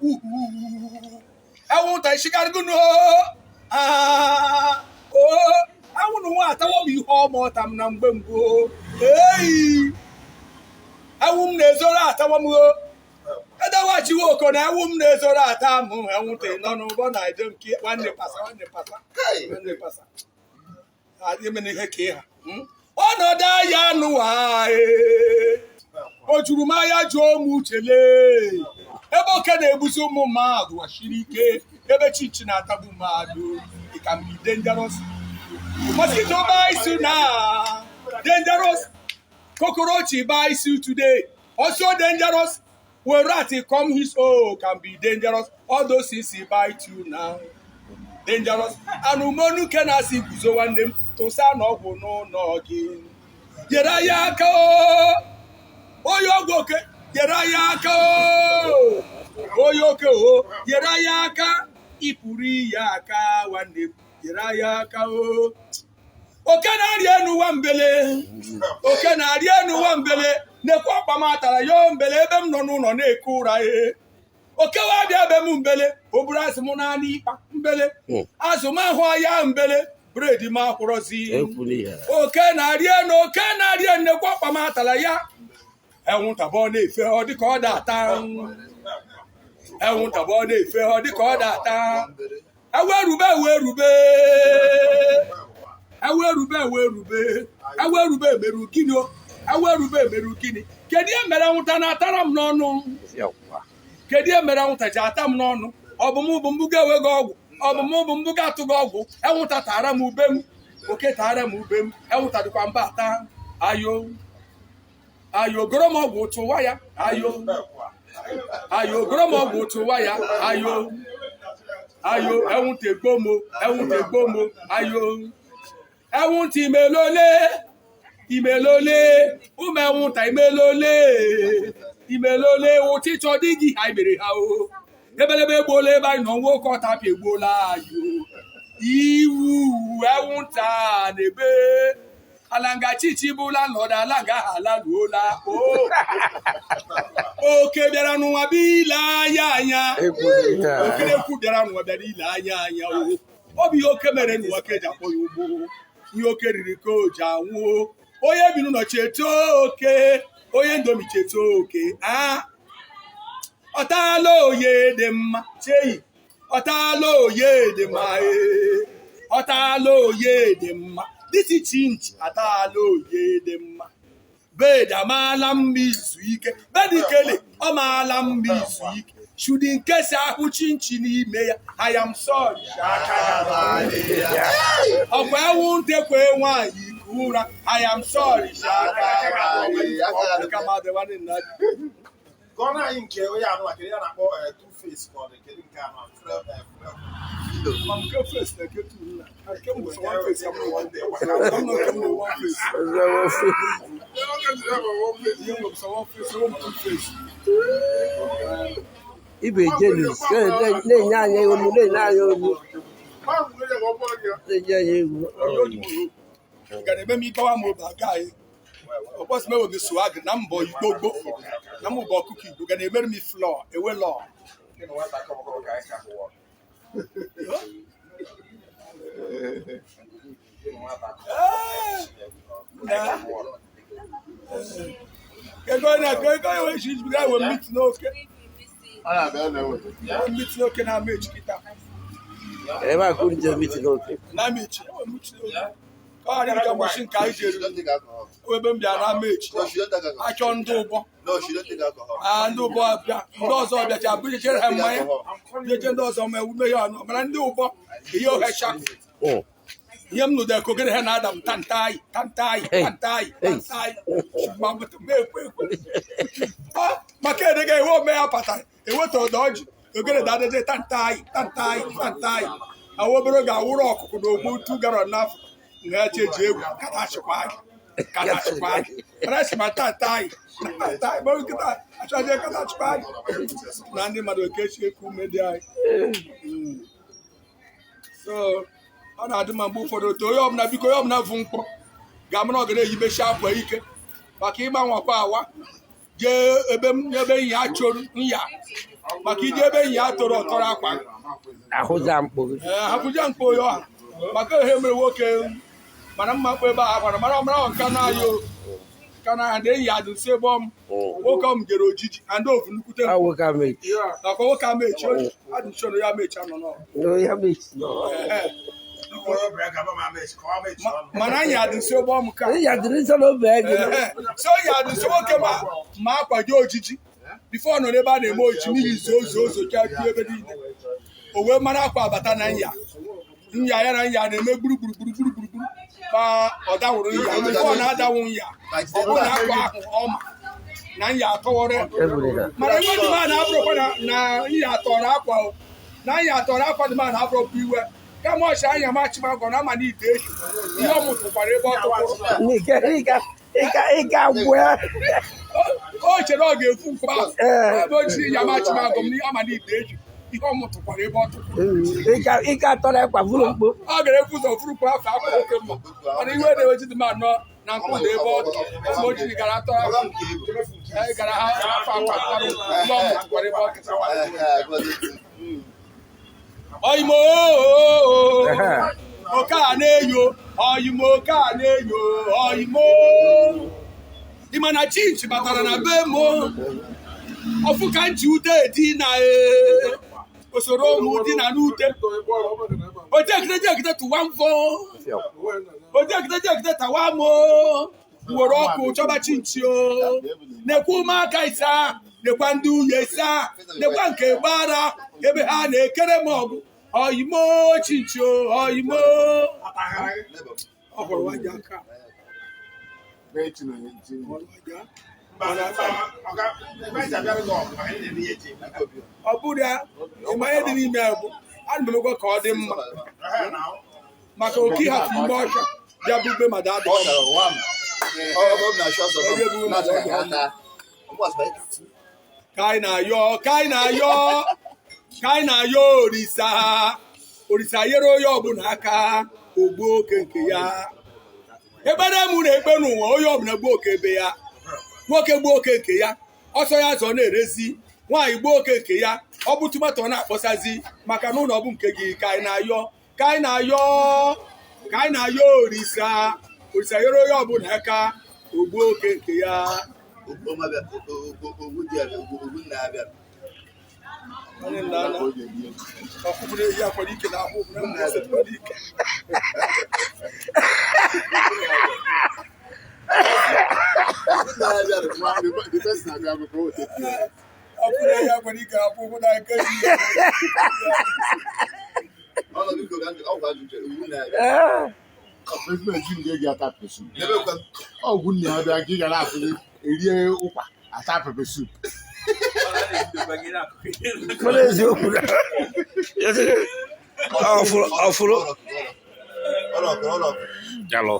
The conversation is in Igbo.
Uhu. Anwụnta ishikarịgụnụ o. Anwụ na nwa atawo m ihe ọma ọta m na mgbe mbụ. Eyi, anwụ m na-ezoro atawo m o. Edewachiwo oko na anwụ m na-ezoro ata m. Anwụnta nọ n'ụgbọ na-eje nke nwanne pasa, nwanne pasa, nwanne pasa. Emena ihe ka ịha ọnọdụ ahịa nụwa. O juru m anya, jụọ m uchele ebe oke na-egbusi ụmụ mmadụ washiri ike, ebe chinchi na-atagbu mmadụ. It can be dangerous. Mosquito bites you now, dangerous. Cockroach bites you today, also dangerous. When rat come his own, can be dangerous. All those things bite you now, dangerous. Anụmonuke na-asị guzo, nwanne m, tụsa n'ọgwụ n'ụlọ gị, nyere ya aka o. Onye ọgwụ oke, nyere ya aka o. Onye oke o, nyere ya aka. Ịpụrụ inye aka, nwanne m, nyere ya aka o. Oke na-arị enu nwa mbele, oke na-arị enu nwa mbele, nekwa ọkpa m atara ya mbele ebe m nọ n'ụlọ na-eku ụra. E oke wa bịa be m mbele, o buru azụ m naanị ịkpa mbele, azụ m ahụ ya mbele, bread m akwụrọzi. Oke na-arị enu, oke na-arị enu, nekwa ọkpa m atara ya. Enwụnta bụ ọ na-efe, ọ dịka ọ da-ata. Enwụnta bụ ọ na-efe, ọ dịka ọ da-ata. Ewerube, ewerube, ewerube, ewerube, ewerube meru gịnị o? Ewerube meru gịnị? Kedu ihe mere anwụnta na-atara m n'ọnụ? Kedu ihe mere anwụnta ji ata m n'ọnụ? Ọ bụ mụ bụ mbụ ga-ewe gị ọgwụ? Ọ bụ mụ bụ mbụ ga-atụ gị ọgwụ? Anwụnta tara m ube m, oke tara m ube m, anwụnta dịkwa mba ata. Ayo, ayo, goro m ọgwụ tụwa ya. Ayo, ayo, goro m ọgwụ tụwa ya. Ayo, ayo, anwụnta egbo mo, anwụnta egbo mo. Ayo, anwụnta, imelole, imelole, ụmụ anwụnta, imelole, imelole. Ụchịchọ dị gị ha mere ha o. Ebelebe egbuola ebe anyị nọ, nwoke ọtapịa egbuola anyị o. Iwu anwụnta na-ebe alanga chichi bụla nọdụ alanga ha alaluola o. Oke bịara n'ụwa bụ ile anya anya. Okerekwu bịara n'ụwa bịara ile anya anya o. Ọ bụ ihe oke mere n'ụwa ka eji akpọ ya ugbo. Ihe oke riri ka o ji anwụ. Onye bi n'ụlọ cheta oke, onye ndomi cheta oke. A ọtaala oye dị mma cheyi, ọtaala oye dị mma ee, ọtaala oye dị mma dịtị chinchi, ataala oye dị mma. Bed amaala mma izu ike, bed kele ọ maala mma izu ike. Shudi nke si ahụ chinchi n'ime ya. I am sorry. Ọkwa ewu ntekwe nwaanyị iku ụra. I am sorry. Ka ọ na-anyị nke onye anụ a, kedu ya na-akpọ two face, ka ọ dị kedu nke anụ a frel. Ma nke face na nke two nna. Nke mbụ sọ one face ka m nọ, one day. M nọ nke m nọ one face. Ihe m nọ sọ one face, enwe m two face. Ibe jelis na-enye anyị olu, na-enye anyị olu, na-enye anyị egwu. Ị gara eme m ịgbawa m obi aga anyị. Ọkpọsị m enweghị swag na mbọ Igbo gboo na mbọ ọkụkọ Igbo ga na-emere m flọ ewe lọ. Gị na nwata aka ọgbakọ ka anyị si ahụ ọrụ. Gị na nwata aka Na ego na ego enwe isi ga ewe meeting n'oke, ewe meeting n'oke na ama echi kịta. Ebe a kuru je meeting n'oke. Na ama echi ewe meeting n'oke ka ọ ghara ịga ụbọchị nke anyị jere ebe m bịara na ama echi achọ ndị ụbọ a, ndị ụbọ bịa, ndị ọzọ bịacha bunyechere ha mmanya, bunyeche ndị ọzọ ma ewume ya ọnụ, mana ndị ụbọ ihe ohecha. Ihe m nụrụ ekogere ha na-ada m tantai tantai tantai tantai ma m ekwe ekwe. Maka edega ewe ome ya patara eweta ụda ọjị ogere dadeje tantai tantai tantai awa obere oge awụrụ ọkụkụ na ogbu 2 gallon n'afọ nga cheji egwu katachịkwa gị, katachịkwa gị, mana esi ma tantai tantai ma nkịta achọje katachịkwa gị na ndị mmadụ okechi eku ume dị anyị. So ọ na-adị mma mgbe ụfọdụ otu onye ọbụla, biko, onye ọbụla vụ mkpọ ga-amara ọ ga na-eyimechi akwa ike maka ịgbanwekwa awa. Jee ebe m ebe nya chọrọ nya, maka ije ebe nya tọrọ ọtọrọ akwa. Ahụza mkpụ. Ee, hapụja mkpo ya ọha maka ihe mere nwoke mana mma mkpo ebe a kwara mara mara nka na-ayọ nka na na enyi ya dị nso ebe ọm nwoke ọm jere ojiji and ofu nnukwute Ọ nwoke amechi. Nakwa nwoke amechi adị nso na ya amechi anọ nọ. No, ya mechi. Ehe. Mana anyị adị nso ebe ọm ka Ya dịrị nsọ n'obi gị. Ehe. So ya dị nso nwoke ma ma akwaje ojiji bifo ọ nọ n'ebe a na-eme ojiji n'ihi zoo zoo zocha ju ebe niile, o wee mara akwa abata na nya nya ya na nya na-eme gburugburu gburugburu gburugburu ma ọ dawụrụ nya bifo ọ na-adanwụ nya, ọ bụrụ na akwa ahụ ọ ma na nya atọwọrọ ya. Eburu ha. Mana iwe dị ma na-abụrụkwa na na nya atọrọ akwa o na nya atọrọ akwa dị ma na-abụrụkwa iwe kama ọchị anya machimagọ na ama na ite eju ihe ọ mụtụkwara ebe ọ tụkwụrụ. N'ike ịga ịga ịga gwụ ya. O chere ọ ga-efu mkpa Ee. ebe o ji ya machimagọ m ama na ite eju ihe ọ mụtụkwara ebe ọ tụkwụrụ. Ịga ịga tọrọ akwa bụrụ mkpu. Ọ gara efu ụzọ furukwu afọ akwa oke mma, mana iwe na-eweji dị m anọ na nkwụ na ebe ọ tụ ma o jiri gara atọrọ akwa. Ee, gara ha afọ akwa tọrọ ihe ọ mụtụkwara ebe ọ tụkwụrụ. Oyimo oke a na-eyo, oyimo oke a na-eyo, oyimo ị ma na chinchi batara na be m ọfụ ka nchi ute edina ee osoro ụmụ dina n'ute ojekite jekite tụwa mfọ ojekite jekite tawa m were ọkụ chọba chinchi o nekwa ụmụaka isa nekwa ndị nwunye isa nekwa nke gbara ebe ha na-ekere m ọgụ oyimo chinchi o oyimo ọ hụrụ nwaanyị aka ọ bụrụ ya ịma ihe dị n'ime ya bụ ana m emekwa ka ọ dị mma maka oke ịhapụ ime ọcha bịa bube ma daa dị ka anyị na-ayọ ka anyị na-ayọ ka anyị na-ayọ orisa orisa nyere onye ọbụla aka ogbuo oke nke ya. Ekpere m na-ekpe n'ụwa onye ọbụla gbuo oke ebe ya, nwoke gbuo oke nke ya, ọsọ ya zọ na-erezi, nwaanyị gbuo oke nke ya, ọ bụ tomato ọ na-akpọsazi maka na ụlọ bụ nke gị. Ka anyị na-ayọ ka anyị na-ayọ ka anyị na-ayọ orisa orisa nyere onye ọbụla aka ogbuo oke nke ya. Onye nna nna ọkpụkpụ na-eyi akwara ike na ahụ na mma esetụkwara ike. Ọkpụkpụ na-eyi akwara ike akwụkwụ na nke ji ya. Ee. Ọgwụ nna ya bịa ka ị ga na-asị gị erie ụkwa ata pepe sup. Mana eziokwu na ọfụrụ ọfụrụ. Jalọ.